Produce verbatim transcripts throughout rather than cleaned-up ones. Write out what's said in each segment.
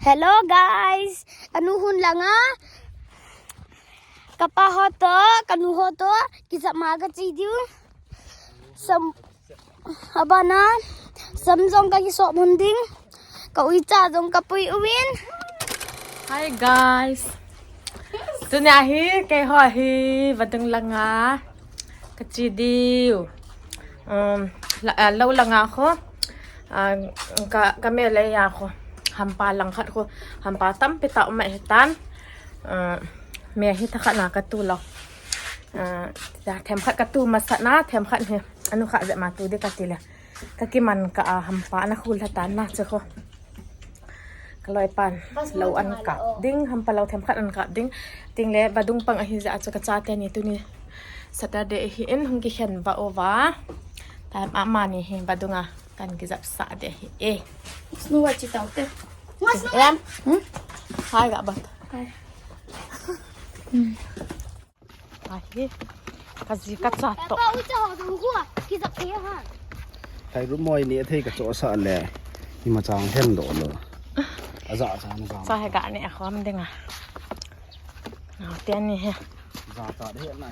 Hello guys, kanu hon langa kapa ho to, kanu ho to, kijap ma kache diu. Sam, abana, sam jong kakisop hon ding. Ka uicha jong kapui uvin. Hi guys. Tunia hi keiho hi vadung langa kache diu. Um, la, uh, lou langa kho. Uh, ka, ka me le ya kho. Hampa langkhat kho. Hampa tampi tah um ahitan. Uh, me hi thakhat na katu lou. Uh, themkhat katu masat na, themkhat hi. Anu khat je ma tu de kati le. Kakiman ka a hampa ana khul hatan na che kho. Kaloi pan lou an kap ding, hampa lou themkhat an kap ding. Ting le vadung pang ahi ja chu kachate ni tuni Saturday hi in hung kikhen va ova. Time amani hi vadunga kan kijap sa de hi e. Snow White chi tau te. Em? Hmm? Hai ga bat. Hai. Hmm. Ahi, kaji kacha to. Thairu moi ni thei kacho sa le. Ima chang hen do lo. Aja cha na chang. Cha he ga ne khom dinga. Nau te ni he. Ja cha de na.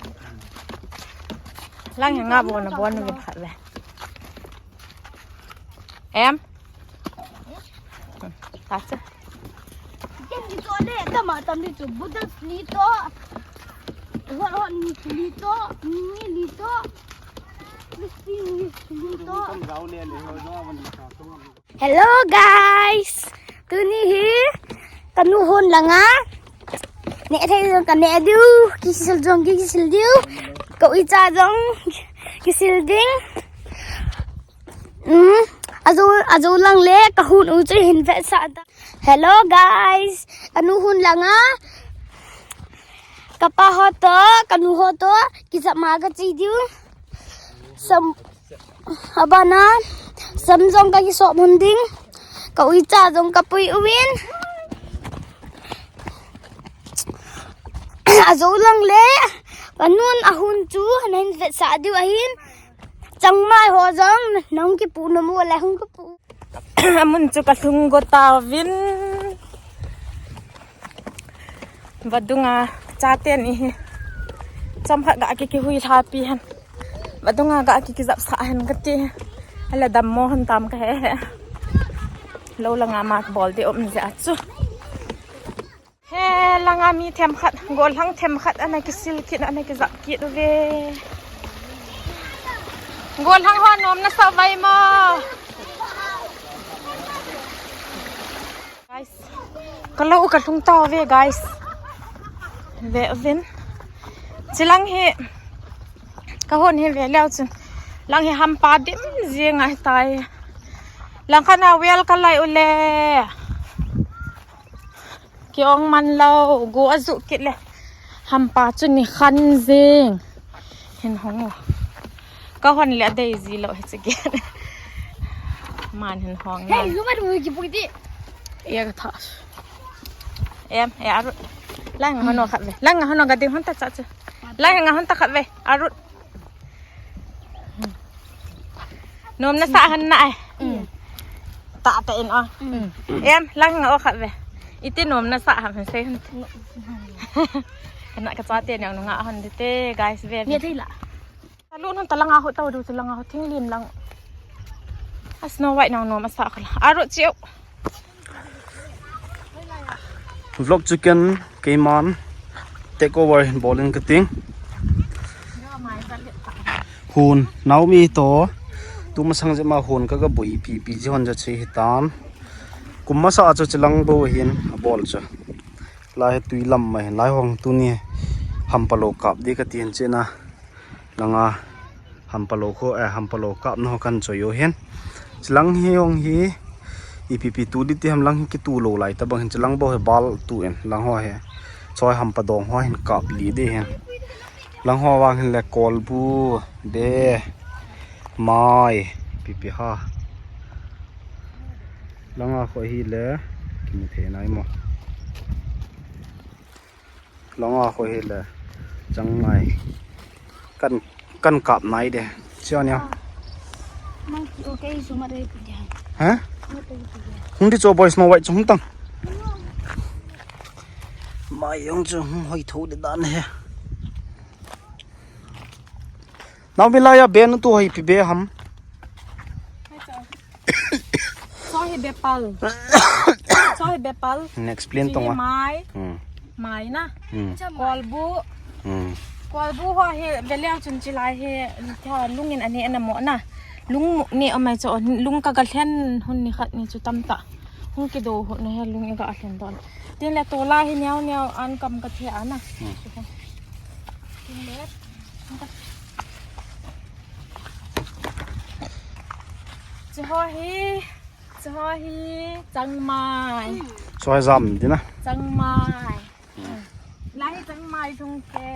Lang he nga bon bon ni khat le. Em? Ta cha. Ken ni to le, tama tam ni chu, budang ni to. Hot hot ni li to, ni li to. Crispy ni li to. Hello guys. Tuni hi kanu hon langa. Ne thei jong kane diu, kisil jong kisil diu. Ka uicha jong kisil ding. Hmm, ajo, ajo lang le, kahun u chu hin vetsah ta. Hello guys, kanu hon langa. Kapa ho to, kanu ho to, kijap ma kache diu. Sam, abana, sam jong kakisop hon ding. Ka uicha jong kapui uvin. Ajo lang le, kanun ahun chu, hin vetsah diu ahin. Changmai ho jong, nahung kipu nom u le hung kipu. Amun chu kalhung go tauvin. Vadunga chate ni hi. Chomkhat ga ki kihui lhapi hen. Vadunga ga ki kijap sa hen kati. Ala dammo hon tam kahe he. Lou langa ma bol de um je a chu. He langa mi themkhat, gollhang themkhat ana kisil kit, ana kijap kit uve. Gollhang ho nom nasa uvem? Guys, kalou u kalhung tauve, guys. Ve uvin. Chilang hi, kahon hi ve leu chun. Lang hi hampa dim jing ahitai. Langkhat na well kalai u le. Kiong man lou, go ajuh kit le. Hampa chu ni khan jing. Hin hong u. Kahon le adei ji lou hi chu kit. Man hin hong na. Hey, lu ma du ki pu ti. Ia ka tha. Em, e aru. Lang hon o khat ve. Lang hon o ga ding hon ta cha chu. Lang hon ta khat ve. Aru. Nom nasa han na ai. Mm. Ta ta in o. Mm. Em, lang nga o khat ve. Iti nom nasa ham sei han. Kana kachate ni ang nga hon dite, guys, ve. Ni thei la. Talu non talanga ho tau du talanga ho thing lim lang. A Snow White nang nom asa khala. Aru chiu. Vlog chicken keiman take over hin bol in kating. Hun Naomi to tumasang jema hun ka ga bui pi pi ji hon ja che hitan. Kum masa a chu chilang bo hin abol chu. Lai tui lam mai lai hong tuni hampa lou kap di katin chena. Langa hampa lou kho, eh, hampa lou kap na ho kan choi u hin. Chilang hi hong hi ipi pi tu di ti ham lang hi kitu lou lai tabang hin chilang bo hi bal tu in lang ho hi. Choi hampa dong ho hin kap li di hin. Lang ho vang hin le kolbu, be, mai, pi pi ha. Langa kho hi le kimu thei nai mo. Langa kho hi le chang nai. Kan, kan kap nai de. Chia nia. Mang ki okay su ma de pu dia. Ha? Ma de pu dia. Hung di cho boys no white chung tang. Mai jong chu hung hoi tho de dan he. Nau mi lai a be nu tu hoi pi be ham. Cho hi be pal. Cho hi be pal. Explain tong a. Mai. Hmm. Mai na. Hmm. Kolbu. Hmm. Kolbu ho hi vele chun chilai hi tha lungin ane ana mo na. Lung ni amai cho lung ka ga hlen hun ni khat ni chu tamta. Hung kido ho na he lung i ga hlen don. Tin le tola hi niau niau an kam ka the ana. Hmm. Tin le. Chu ho hi, chu ho hi changmai. Chu ho jam ding na. Changmai. Hmm. Lai hi changmai thung ke.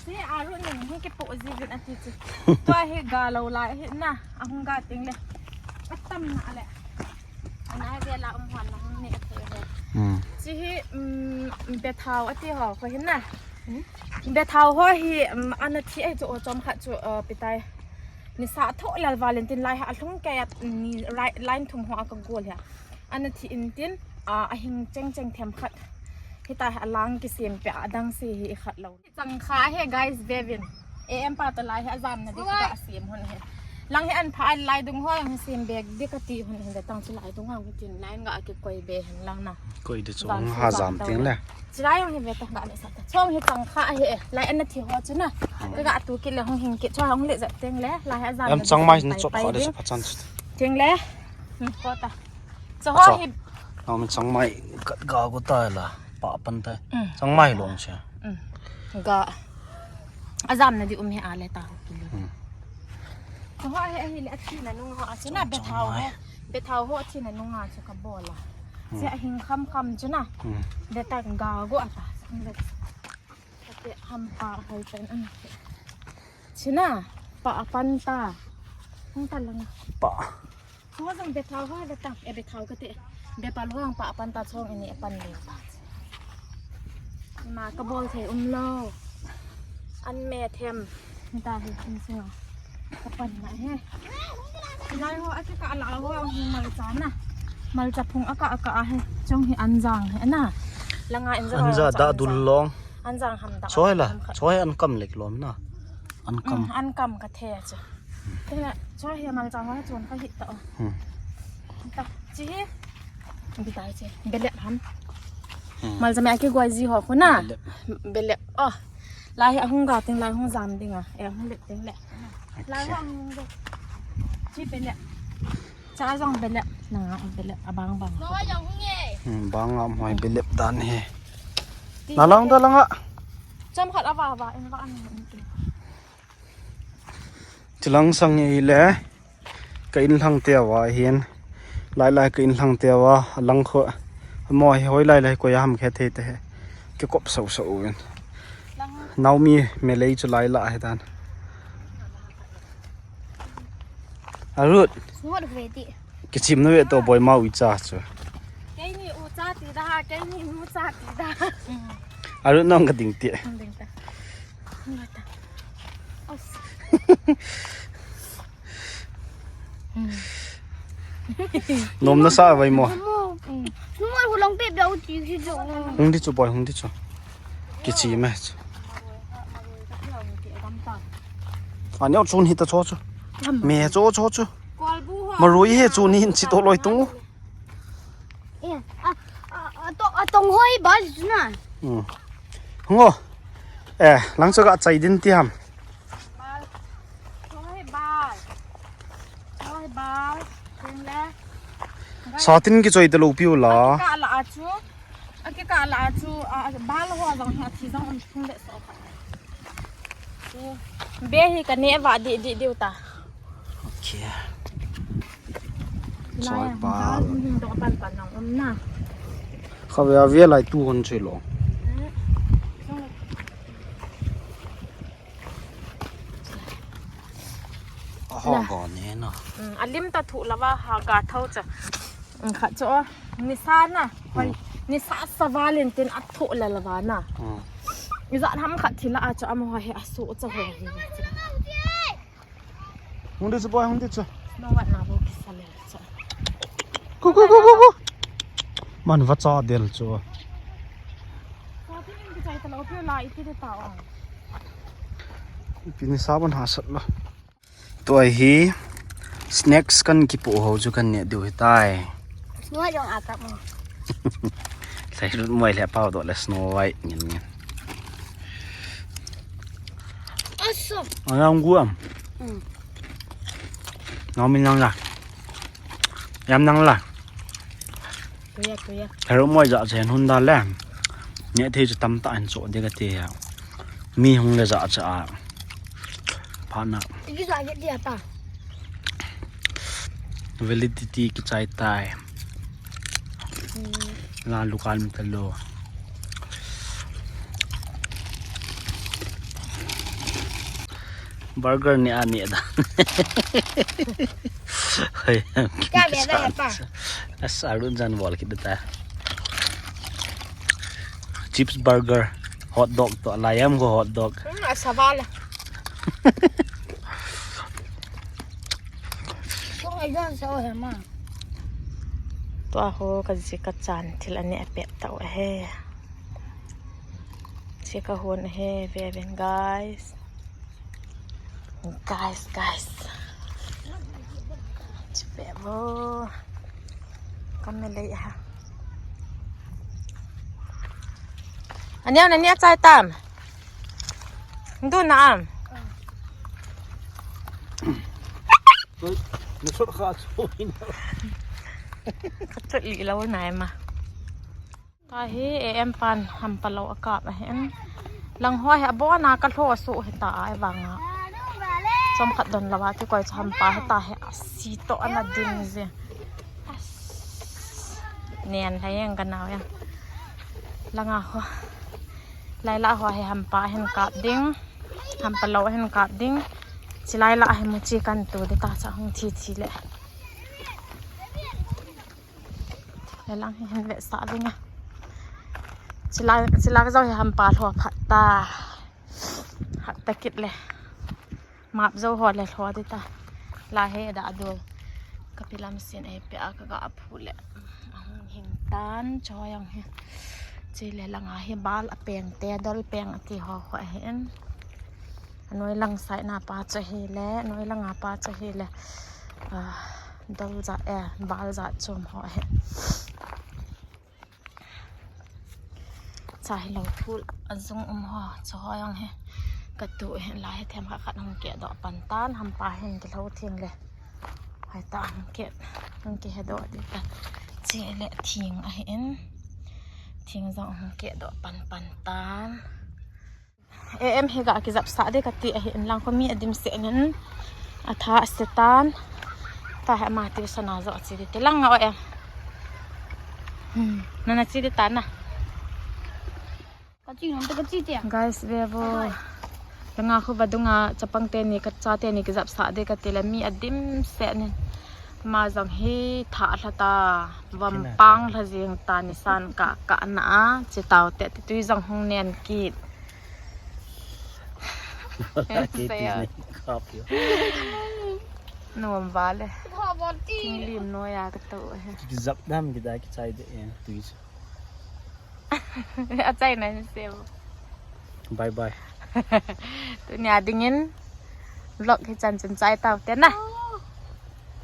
Si aru ning hung kipo ji vin ati chu. Tua hi ga lo lai hi na. Ahung ga ting le. Atam na le. Ana ve la um hon na hung ni ati le. Hmm. Chi hi, um, bethau ati ho ko hi na. Hmm? Bethau ho hi, um, ana thi ai chu o chom khat chu, uh, pitai. Nisa tho lal Valentine lai ha alhung ke at ni rai-, line thum ho a ka gol ha. Ana thi in tin, a, a hing cheng cheng them khat. Hita ha lang kisem pe a dang si hi khat lo. Changkha he guys, vevin. A M pa to lai ha jam na di ka sem hun he. Lang he an pha lai dung ho ang sem bek di ka ti hun he tang chu lai dung ang tin line ga ki koi be hen lang na. Koi di chu ha jam ting le. Chilai jong hi ve ta ga le sa ta. Chong hi changkha hi e. Lai ana thi ho chu na. Ka ga tu kit le hung hing kit chu hung le jat teng le. Lai ha jam. Em changmai na chop kha de sa pachan chu. Teng le. Hmm, ko ta. Cho ho hi. Am changmai kat ga go ta la. Pa pan ta. Hmm. Changmai long cha. Hmm. Ga. A jam na di um hi a le ta. Hmm. Cho ho hi a hi le a thi na nung ho a chu na be thau ho. Be thau ho a thi na nung a chu ka bol a. Hmm. Sia hing kham kham chu na. Hmm. Be ta ga go ata. Ate ham pa hai pen an. China pa apan ta. Hung ta lang. Pa. Chua jong be thau ha be ta. E be thau ka te. Be pal hung pa apan ta chong ini apan le ta. Ma ka bol the um lo. An me them. Ni ta hi in singa. Ka pan na he. Lai ho a ki ka la ho a hu malcha na. Malcha phung a ka a ka a he. Chong hi an jang he na. Langa in jang an jang da dul long. An jang ham da. Choi la. Choi an kam lek lom na. An kam. Mm, an kam ka the chu. Te na choi hi malcha ho chon ka hi ta. Hmm. Ta chi hi. Bi tai chi. Belep ham. Hmm. Malcha me a ki guai ji ho khu na. Belep. Belep. Oh. Lai hi ahung ga ting lai hung jam ding a. E hung let ting le. Lai hi ahung ga. Chi belep. Cha jong belep. Na belep abang bang. Hmm, bang a moi belep dan he. Na lang da lang a. Chom khat ava ava in va an. Chilang sang e le. Ka in lhang te a va hin. Lai lai ka in lhang te a va lang kho. Mo hi hoi lai lai ko ya ham khe thei te he. Ke kop sau sau in. Naomi me lei chu lai la he dan. Arut. Not ready. Kichim na ve to boi ma u cha chu. Keini u cha ti da, keini nu cha ti da. Arut nong ka ding ti. Ding ta. Ding ta. Os. Nom na sa vai mo. Mo. Mo hu long pe bia u ti ji jo. Hung di chu boi, hung di chu. Kichim e chu. Ani chun hi ta cho chu. Me cho cho chu. Marui he chu ni hin chi to loi tung. Eh, a, a, a, to, a tong hoi ba ji na. Hmm. Ngo. Eh, lang cho ga chai din ti ham. Bal. Hoi bal. Hoi bal. Tin le. Sa tin ki choi te lo piu la. Ka la a chu. A ki ka la a chu. A, bal ho jong ha thi jong on thung le so. Be hi ka ne va di, di, diu ta. Okay. Choi pa. Ding dong pan pan nang um na. Kha ve a ve lai tu hon chui lo. Eh. A ho go ne na. Mm, a lim ta thu lava ha ga thau cha. Mm, kha cho. Nisa na. Hoi. Mm. Nisa sa Valentine a thu la lava na. Mm. Iza ham kha thila a cho am ho he a su cha ho he. Hung di chu boy, hung di chu. Snow White na bo kisa le cha. Ku, ku, ku, ku, ku. Man va cha del chu. Sa ti in ki chai ta lo phe la iti de ta ong. Pini sabon ha sat lo. Tua hi snacks kan kipu ho chu kan ne diu hi tai. Snow White jong a kap mo. Sai rut moi le pau do le Snow White ngin ngin. Aso. Ang guam. Hmm. Nau min nang la. Yam nang la. Tuya, tuya. Hero moi ja chen hun da le. Ne thei chu tam ta an cho de ka ti ya. Mi hung le ja cha a. Pha na. Igi ja ge dia ta. Validity ki chai tai. Hmm. La lukan ta lo. Burger ni ani da. Hoi. Kya bela hai pa? As arun jan bol kit ta. Chips burger, hot dog to layam ko hot dog. Hmm, asabal. Kung ayon sa o hema. Tua ho ka ji ka chan thil ani a pet tau ahe. Chi ka hon ahe, ve ven guys. Guys, guys. Chi ve vo. Ka me lei ha. Ania na nia chai tam. Ndu na am. Oi, na sot kha chu in. Ka chot li lo nai ma. Tahi, A M pan hampa lo a kap ahin. Lang ho hi abon a ka lho su hi ta ai vang a. Chom khat don lo a ti koi chu hampa hi ta hi a si to ana ding ji. Nen la yang ka nau yang. Langa ho. Lai la ho hi hampa hin kap ding. Hampa lo hin kap ding. Chi lai la hi mu chi kan tu de ta cha hung thi thi le. Le lang hi hin ve sa ding a. Chi lai, chi lai ka zau hi hampa lho phat ta. Hat ta kit le. Map zo ho le lho di ta. La he da do. Ka pi lam sin ei pe a ka ga phu le. Ahung hing tan cho yang he. Chi le langa hi bal a peng te dol peng a ti ho ho he en. Anoi lang sai na pa cho he le, anoi langa pa cho he le. Ah, dol za e, bal za chom ho he. Cha hi lo thul a zung um ho, cho ho yang he. Ka tu he la he them kha khat hung ke do pan tan, hampa hin ti lo thing le. Hai ta hung ke, hung ke he do di ta. Chi le thing ahi in. Thing zong hung ke do pan pan tan. A M hi ga kijap sa de ka ti ahi in lang ko mi a dim se nen. A tha a se tan. Ta he ma ti sa na zo a chi de ti lang a o em. Hmm, na na chi de ta na. Ka chi nom te ka chi te. Guys, ve vo. Langa khu va dunga chapang te ni ka cha te ni kijap sa de ka ti le mi a dim se nen. Ma zong hi tha hla ta. Vam pang hla zing ta ni san ka ka na a. Chi tau te ti tui zong hung nen kit. Nuam vale. King lim noya ka to he. Ki zap dam ki da ki chai de e tui chu. A chai na se. Bye bye. Tunia dingin vlog hi chan chan chai tau te na.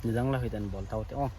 Ni dang la hi dan bol tau te o.